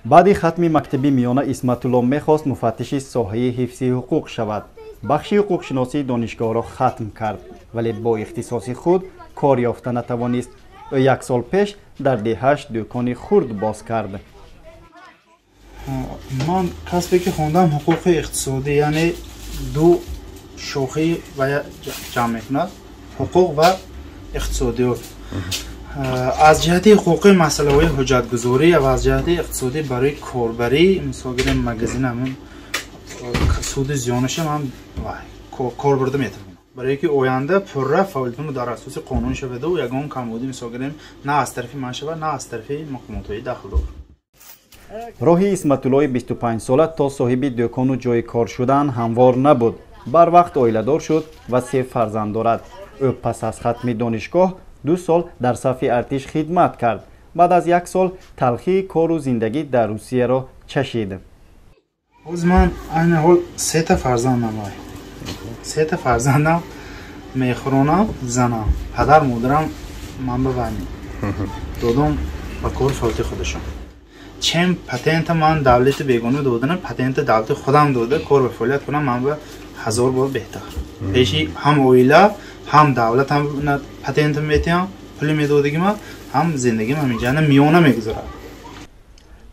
Баъди хатми мактаби миёна Исматулло мехост муфаттиши соҳаи ҳифзи ҳуқуқ шавад. Бахши ҳуқуқшиносии донишгоҳро хатм кард, вале бо ихтисоси худ кор ёфта натавонист. Ӯ як сол пеш дар деҳаш дӯкони хурд боз кард. Ман касбе ки хондам, ҳуқуқи иқтисодӣ, яъне ду шохаи ва ҷамъ мекунад: ҳуқуқ ва иқтисодиёт. Аз ҷиҳати ҳуқуқи масъалаҳои ҳуҷҷатгузорӣ ва аз ҷиҳати иқтисодӣ барои корбарӣ, мисол гирем, магазин, ҳамун суди зиёнаша ман кор бурда метавонам, барое ки оянда пурра фаъолиятмо дар асоси қонун шаваду ягон камбудӣ, мисол гирем, на аз тарафи ман шавад, на аз тарафи мақомотҳои дахлдор. Роҳи Исматуллои 25сола то соҳиби дӯкону ҷои кор шудан ҳамвор набуд. Барвақт оиладор шуд ва се фарзанд дорад. Ӯ пас аз хатми донишгоҳ 2 сол дар сафи артиш хидмат кард. Баъд аз як сол талхии кору зиндагӣ дар Русияро чашид. Ҳоз ман айни ҳол сета фарзандам, вай сета фарзандам мехӯронам, занам, падар модарам ман ба вай додам ба кори фаъолияти худашон. Чем патента ман давлати бегона доданам, патента давлати худам дода, кор ба фаъолият кунам, ман ба ҳазор бор беҳтар. Пеши ҳам оила, ҳам давлат ҳам патента метиҳам, пули медодагима, ҳам зиндагим ҳаминҷана миёна мегузарад.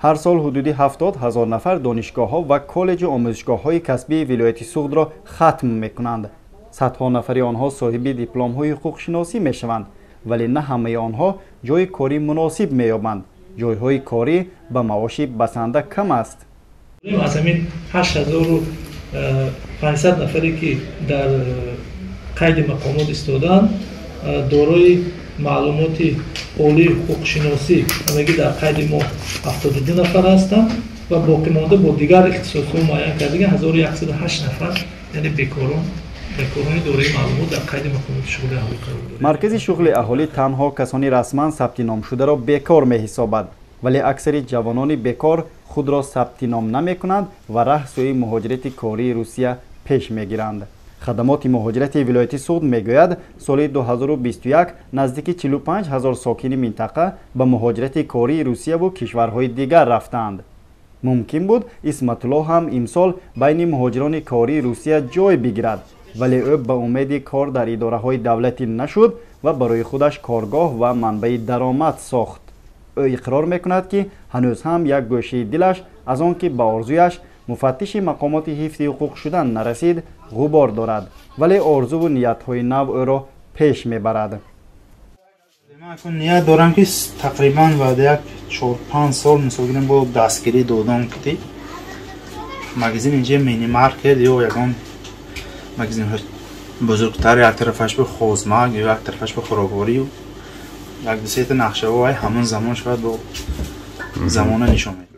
Ҳар сол ҳудуди 70 000 нафар донишгоҳҳо ва коллеҷу омӯзишгоҳҳои касбии вилояти Суғдро хатм мекунанд. Садҳо нафари онҳо соҳиби дипломҳои ҳуқуқшиносӣ мешаванд, вале на ҳамаи онҳо ҷойи кори муносиб меёбанд. Ҷойҳои корӣ ба маоши басанда кам аст. Аз ҳамин 8500 нафаре, ки дар қайди мақомот истодаанд, дорои маълумоти олии ҳуқуқшиносӣ ҳамагӣ дар қайди мо 72 нафар ҳастанд ва боқимонда бо дигар ихтисосҳо муайян кардагӣ 1108 нафар, яъне бекорон, бекорони дораи маълумот дар қайди мақомоти шуғли аҳолӣ қарор дорад. Маркази шуғли аҳолӣ танҳо касони расман сабти ном шударо бекор меҳисобад, вале аксари ҷавонони бекор худро сабти ном намекунанд ва раҳ сӯи муҳоҷирати кории Русия пеш мегиранд. Хадамоти муҳоҷирати вилояти Суғд мегӯяд, соли 2021 наздики 45 ҳазор сокини минтақа ба муҳоҷирати кории Русияву кишварҳои дигар рафтаанд. Мумкин буд, Исматулло ҳам имсол байни муҳоҷирони кории Русия ҷой бигирад, вале ӯ ба умеди кор дар идораҳои давлатӣ нашуд ва барои худаш коргоҳ ва манбаи даромад сохт. Ӯ иқрор мекунад, ки ҳанӯз ҳам як гӯшаи дилаш аз он ки ба орзуяш муфаттиши мақомоти ҳифзи ҳуқуқ шудан нарасид, ғубор дорад, вале орзуву ниятҳои нав ӯро пеш мебарад. Ман ният дорам, ки тақрибан баъд як 4-5 сол, мисол гирем, бо дастгирӣ додам ки магазин инҷа минимаркет ё ягон магазинҳои бузургтар, як тарафаш ба хозмаг ё як тарафаш ба хӯрокворӣ, як ду сета нақшаҳо, ҳамон замон шояд бо замона нишон медиҳад.